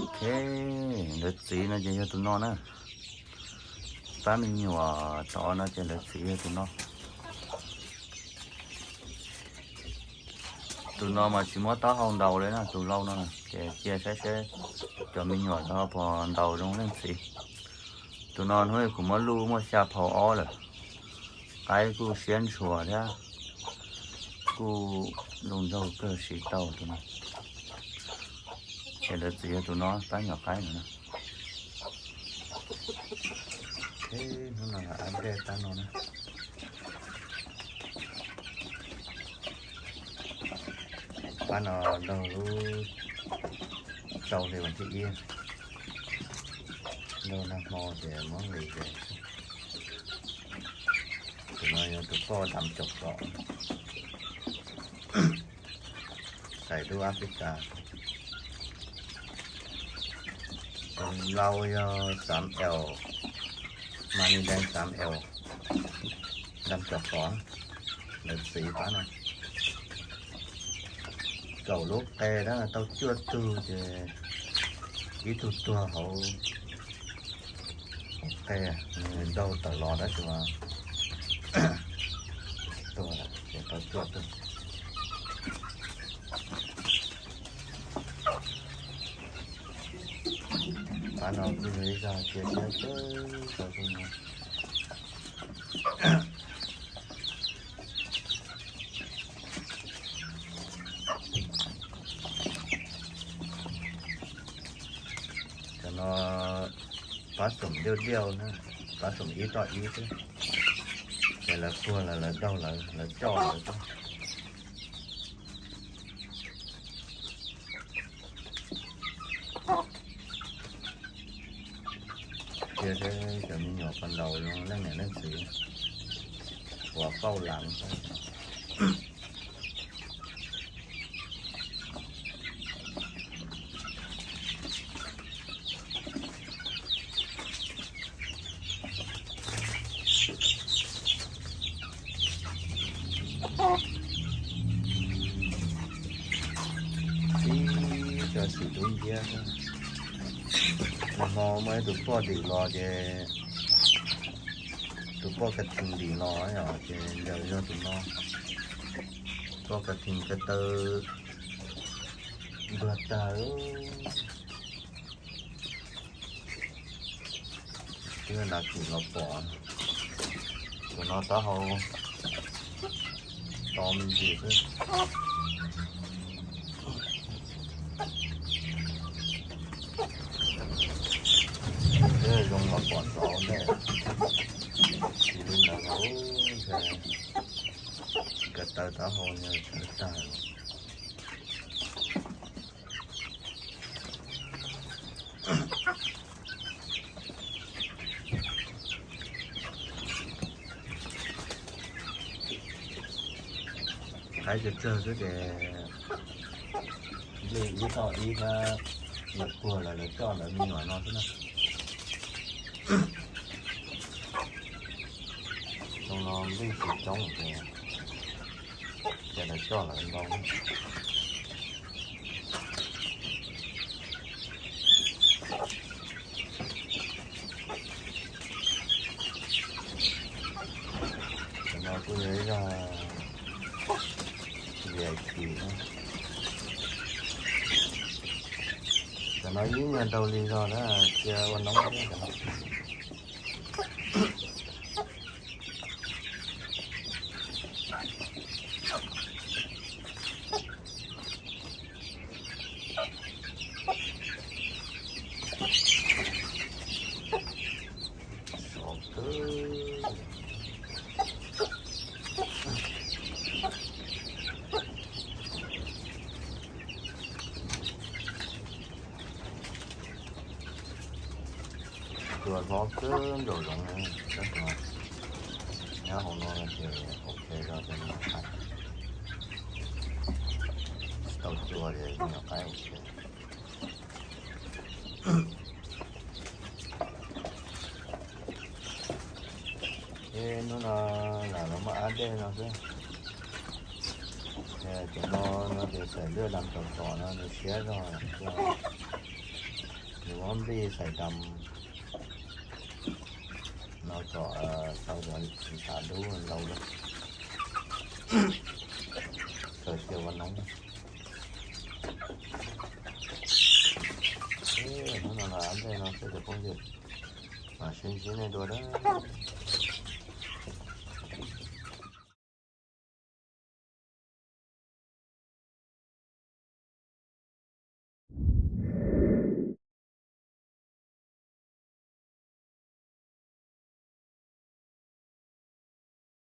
Ok, lawv txiv no ces yog tus no na. Pab me nyuam tod no ces lawv txiv yog tus no. Tus no mas tsis muab taub hau ntaus li na, tus lau no na, ces cia saib seb cov me nyuam tod puas ntaus zoo leej txiv. Tus no hnub kuv muab luj muaj xya phau ob lawm, qaib kuj siab ntshua thiab, kuj zoo nraug kawg siv tau tus no. Ces lawv txiv yog tus no, pab nyuam qaib no na. Hnub no los ab dej pab no na. Pab no laug lub rau hli vas thib ib, laug nag hmo ces muab nqis ces tus no yog tus poj dam caum kom, xais dub Africa. Tus lau yog xav L, mas nws dees xav L, dam caum kom, lawv txiv pab no. Kaum lub qe tab tau cuaj tug ces ib tug tuag hauv qe, nws ntaug tawm los tab sis mas tuag lawm ces tau cuaj tug. Pab no kuj yog ib zaj cia siab kawg rau tus no. Cov no pab xoom diauj diauj na, pab xoom ib toj ib xwb, ces lawv puag lawv, lawv daug lawv, lawv coj lawv xwb. Cia seb cov me nyuam puas ntaus zoo leej niam leej txiv, puas pauj lav xwb. Ib co xim dub nciab xwb. Nag hmo muaj ib tug poj dim los ces, tus poj ka thim dim los yom, ces ncaws yog tus no. Poj ka thim ka taw ntuag tag. Twb nav kim los pom. Tus no taub hau to me ntsis xwb. Twb zoo los pom ntxov ntej. Tsis li ntawd los ntshe ka taw taub hau tawg tag. Qaib tsawg tsawg xwb ces nplij ib toj ib thiab, lawv puag lawv, lawv coj lawv me nyuam no xwb na. Xyoo no nplij tsis coob ces, ces lawv coj lawv ntau. Cov no kuj yog ib zaj V I P na. Cov no ib nyuag ntaug li zog na, cia ua noob thiab cov no. Sov kawg. Cua hlob kawg nkaus zoov na, tab sis nyob hauv no ces ok zog ces nws hais tsis tau cua ces nyuam qaib ok. Hnub no lam los muab ab dej no xwb. Cov no no ces xaim lwj lam tom tom no nws siab zog. Nws muab nplij xaim dam no kom tau cov xav dub ntau lawm. Kawm cia ua noob. Hnub no los ab dej no xwb cov phooj ywg, mam sib ntsib nej dua dab.